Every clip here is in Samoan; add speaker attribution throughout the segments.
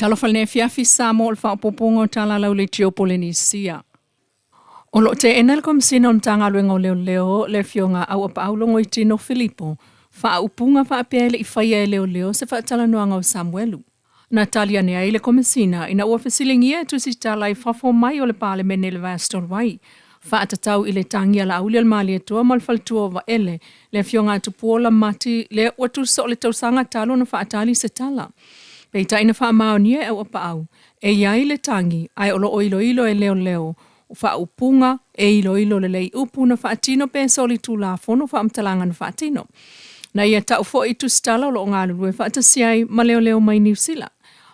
Speaker 1: Talofa i lenei afiafi Samoa o le faaopoopoga o Tala Lauleitio Polenisia. O lo o teena e le Komesina o le Matagaluega o Leoleo le Afioga Auapaau Logoitino Filipo faaupuga faapea e le i faia e leoleo se faatalanoaga o Samuelu. Na tali ane ai le Komesina ina ua fesiligia e tusitala i fafo mai o le Palemene i le vaiaso talu ai, faatatau i le tagi a Laauli o le Malietoa ma le faletua o Vaele, le Afioga a Tupuola Mati lea ua tusa o le tausaga talu ona faatali se tala. Peitai na faamaonia e Auapaau, e i ai le tagi ae o lo o iloilo e leoleo o faaupuga e iloilo lelei upu na faatino pe solitulafono faamatalaga na faatino. Na ia tau foi i tusitala o lo o galulue faatasi ai ma leoleo mai Niu Sila.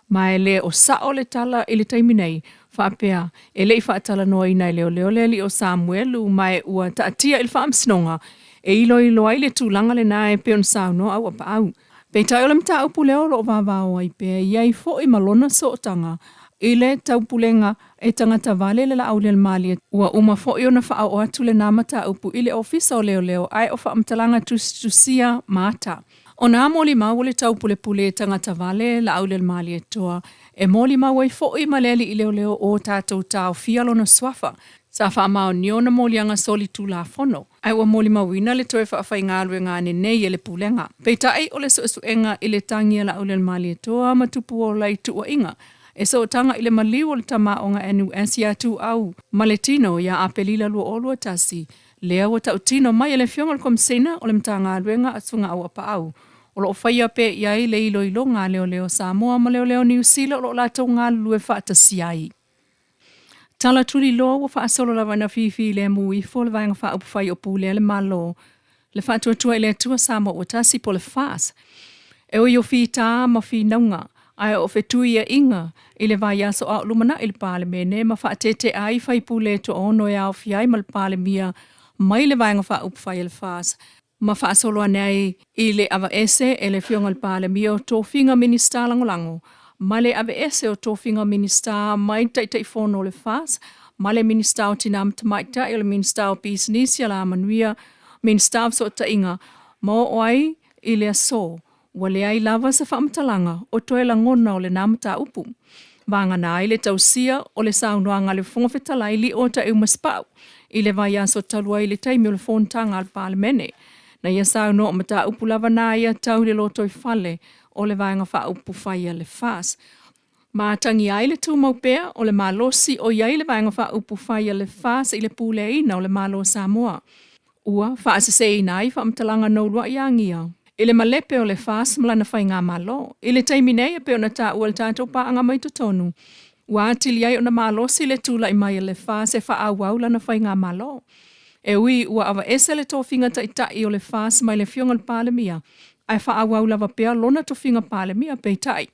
Speaker 1: Ma e le o sao le tala i le taimi nei faapea e le i faatalanoaina e leoleo le alii o Samuelu ma e ua taatia i le Faamasinoga e iloilo ai le tulaga lena e pei ona saunoa Auapaau. Peitai o le mataupu lea o lo o vavao ai pea e i ai foi ma lona sootaga i le taupulega e tagata vale le Laaulialemalietoa. Ua uma foi ona faaoo atu lena mataupu i le Ofisa o Leoleo ae o faamatalaga tusitusia ma ata. Ona molimau o le taupulepule e tagata vale Laaulialemalietoa e molimau ai foi ma le alii leoleo o tatou taofia lona suafa. Sa faamaonia ona moliaga solitulafono, ae ua molimauina le toe faafaigaluega ane nei e le Pulega. Peitai, o le suesuega i le tagi a Laaulialemalietoa ma Tupuola i tuuaiga e sootaga i le maliu o le tamaoga NUS ia Tuuau ma le tino ia Aperila 2021, lea ua tautino mai e le Afioga i le Komesina o le Matagaluega a Susuga Auapaau, o lo o faia pea i ai le iloiloga a Leoleo Samoa ma Leoleo Niu Sila o lo o latou galulue faatasi ai. Tala tuliloa ua faasolo lava ina fifilemu ifo le Vaega Faaupufai o Pulea le Malo, le Faatuatua i le Atua Samoa ua Tasi po o le FAST. E ui o fita ma finauga, ae o fetuiaiga i le vaiaso a o lumanai le Palemene ma faatetea ai faipule e toaono e aofia ai ma le Palemia mai le Vaega Faaupufai a le FAST ma faasolo ane ai i le aveese e le Afioga i le Palemia o tofiga Minisita Lagolago ma le aveese o tofiga Minisita mai le Taitaifono o le FAST ma le Minisita o Tina ma Tamaitai, o le Minisita o Pisinisi, Alamanuia, Minisita o Fesootaiga, ma oo ai i le aso, ua leai lava se faamatalaga o toe lagona o lena mataupu. Vagana ai le tausia o le saunoaga a le Fofoga Fetalai Lio Taeuma Sipau i le vaiaso talu ai i le taimi o le fonotaga a le Palemene. Na ia saunoa o mataupu lava na ia tau i le lotoifale o le Vaega Faaupufai a le FAST. Ma atagia ai le tumau pea o le malosi o i ai le Vaega Faaupufai a le FAST i le puleaina o le Malo o Samoa. Ua faaseseina ai faamatalaga na uluai agia i le malepe o le FAST ma lana faigamalo. I le taimi nei e pei ona taua e le tatou paaga mai totonu, ua atili ai ona malosi le tulai mai a le FAST e faaauau lana faigamalo. E ui ua aveese le tofiga taitai o le FAST mai le Afioga i le Palemia, ae faaauau lava pea lona tofiga Palemia. Peitai,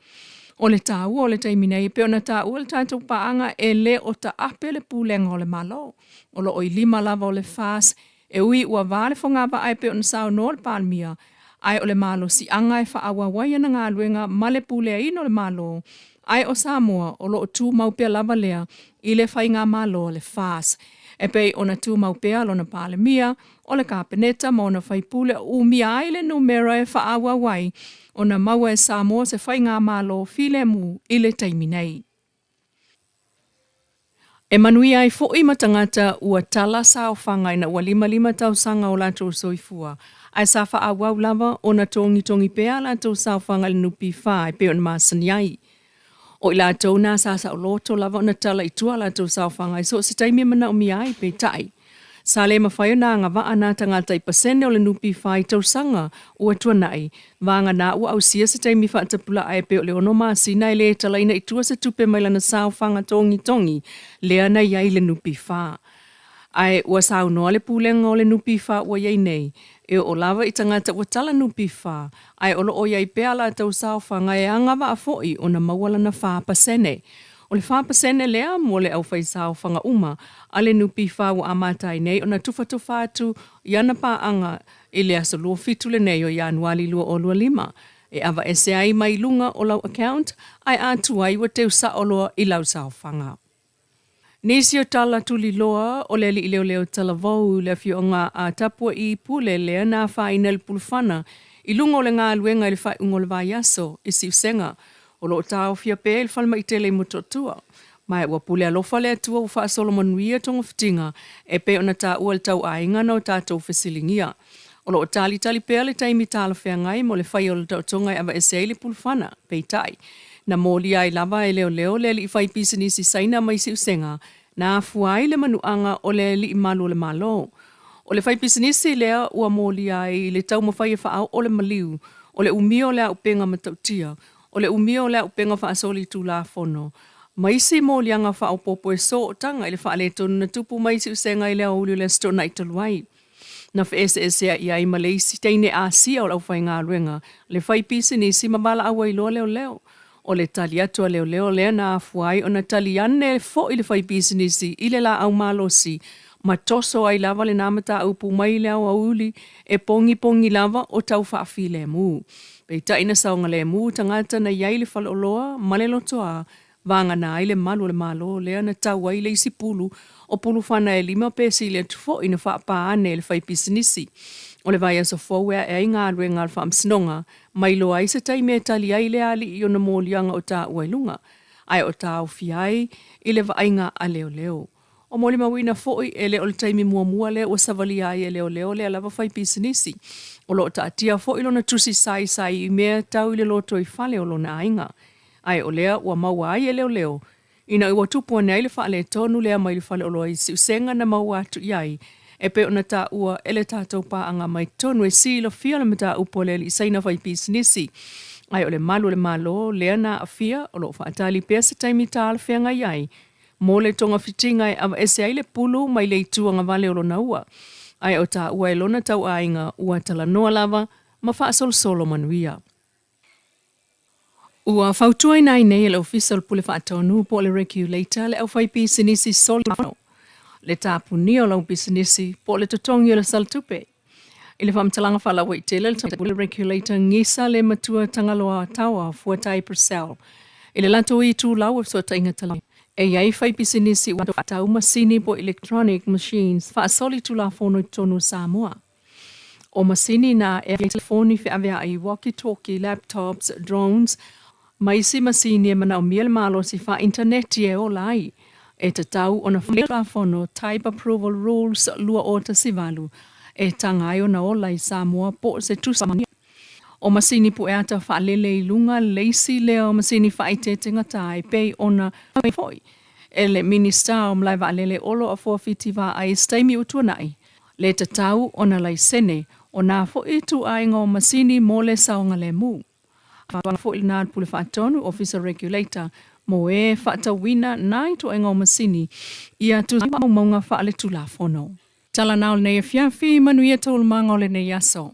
Speaker 1: o le taua o le taimi nei e pei ona taua e le tatou paaga e le o taape le pulega o le Malo. O lo o i lima lava o le FAST e ui ua va le fogavaa e pei ona saunoa le Palemia, ae o le malosiaga e faaauau ai ana galuega ma le puleaina o le Malo, ae o Samoa o lo o tumau pea lava lea i le faigamalo a le FAST e pei ona tumau pea lona Palemia, o le Kapeneta ma ona faipule o umia ai le numera e faaauau ai ona maua e Samoa se faigamalo filemu i le taimi nei. E manuia ai foi ma tagata ua tala saofaga ina ua 55 tausaga o latou soifua, ae sa faaauau lava ona togitogi pea a latou saofaga i le NPF e pei ona masani ai. O i latou na sa saoloto lava ona tala i tua a latou saofaga i so o se taimi e manaomia ai, peitai, sa le mafai ona agavaa na tagata i pasene o le NPF i tausaga ua tuanai, vagana ua ausia se taimi faatapulaa e pei o le 6 masina e le talaina i tua se tupe mai lana saofaga togitogi lea na i ai i le NPF. Ae ua saunoa le Pulega o le NPF ua i ai nei, e oo lava i tagata ua tala NPF, ae o lo o i ai pea a latou saofaga e agavaa foi ona maua lana 4%. O le 4% lea mo le aufaisaofaga uma a le NPF ua amata ai nei ona tufatufa atu i ana paaga i le aso 27 lenei o Ianuali 2025, e aveese ai mai luga o lau account ae a tuai ua teu sao loa i lau saofaga. Nisi o tala tuliloa o le alii leoleo talavou i le afioaga a Tapua'i Pule lea na afaina i le pulufana i luga o le galuega i le faaiuga o le vaiaso i Siusega. O lo o taofia pea i le falemai tele i Motootua. Ma ua pule alofa le Atua ua faasolo manuia togafitiga e pei ona taua e le tauaiga na o tatou fesiligia. O lo o talitali pea le taimi talafeagai mo le faia o le taotoga e aveese ai le pulufana. Peitai, na molia ai lava e leoleo le alii faipisinisi Saina mai Siusega na afua ai le manuaga o le alii malu o le Malo. O le faipisinisi lea ua molia ai i le taumafai e faaoo le maliu o le umia o le auupega matautia, o le umia o le auupega faasolitulafono, ma isi moliaga faaopoopo e sootaga i le faaletonu na tupu mai Siusega i le aoauli o le Aso Toonai talu ai. Na feeseesea'i ai ma le isi teine Asia o le aufaigaluega, le faipisinisi ma valaau ai loa leoleo. O le tali atu a leoleo lea na afua ai ona tali ane foi le faipisinisi i le laau malosi ma toso ai lava lena mataupu mai le aoauli e pogipogi lava o tau faafilemu. Peitai na saogalemu tagata na i ai i le faleoloa ma le lotoa, vagana ai le malu o le Malo lea na tau ai le isi pulu o pulufana e lima pe sili atu foi na faapā ane e le faipisinisi. O le vaiaso fou e ae ai galuega a le Faamasinoga ma iloa ai se taimi e tali ai lea alii i ona moliaga o taua i luga, ae o taofia ai i le vaaiga a leoleo. O molimauina foi, e le o le taimi muamua lea ua savalia ai e leoleo lea lava faipisinisi. O lo o taatia foi lona tusi saisai i mea tau i le lotoifale o lona aiga. Ae o lea ua maua ai e leoleo, ina ua tupu ane ai le faaletonu lea mai le faleoloa i Siusega na maua atu i ai, e pei ona taua e le tatou paaga mai totonu e silafia le mataupu a le alii Saina faipisinisi. Ae o le malu o le Malo lea na aafia, o lo o faatali pea se taimi talafeagai ai mo le togafitiga e aveese ai le pulu mai le itu agavale o lona ua, ae o taua e lona tauaiga ua talanoa lava ma faasolosolo manuia. Ua fautuaina ai nei e le Ofisa o le Pule Faatonu po o le Regulator le aufaipisinisi solitulafono, le tapunia o lau pisinisi po o le totogi o le salatupe. I le faamatalaga faalauaitele a le Regulator Gisa le Matua Tagaloa Taoa Fuatai Purcell i le latou itulau o fesootaiga talanoa, e i ai faipisinisi ua faatau masini po o electronic machines faasolitulafono i totonu o Samoa. O masini na e telefoni feaveai, walkie-talkie, laptops, drones, ma isi masini e manaomia le malosi faa-intaneti e ola ai. E tatau ona Tulafono Type Approval Rules 2018 e taga ai ona ola i Samoa po o se tusi faamaonia. O masini pueata faalele i luga le isi lea o masini faaeteete gata e pei ona foi e le Minisita o Malae Vaalele Olo Afoa Fiti Vaai i se taimi ua tuanai. Le tatau ona laisene o nā foi ituaiga o masini mo le saogalemu. Fautuaga foi lena a le Pule Faatonu, Ofisa Regulator, mo e faatauina nā ituaiga o masini ia tusa faamaumauga faaletulafono. Tala na o lenei afiafi, manuia taualumaga o lenei aso.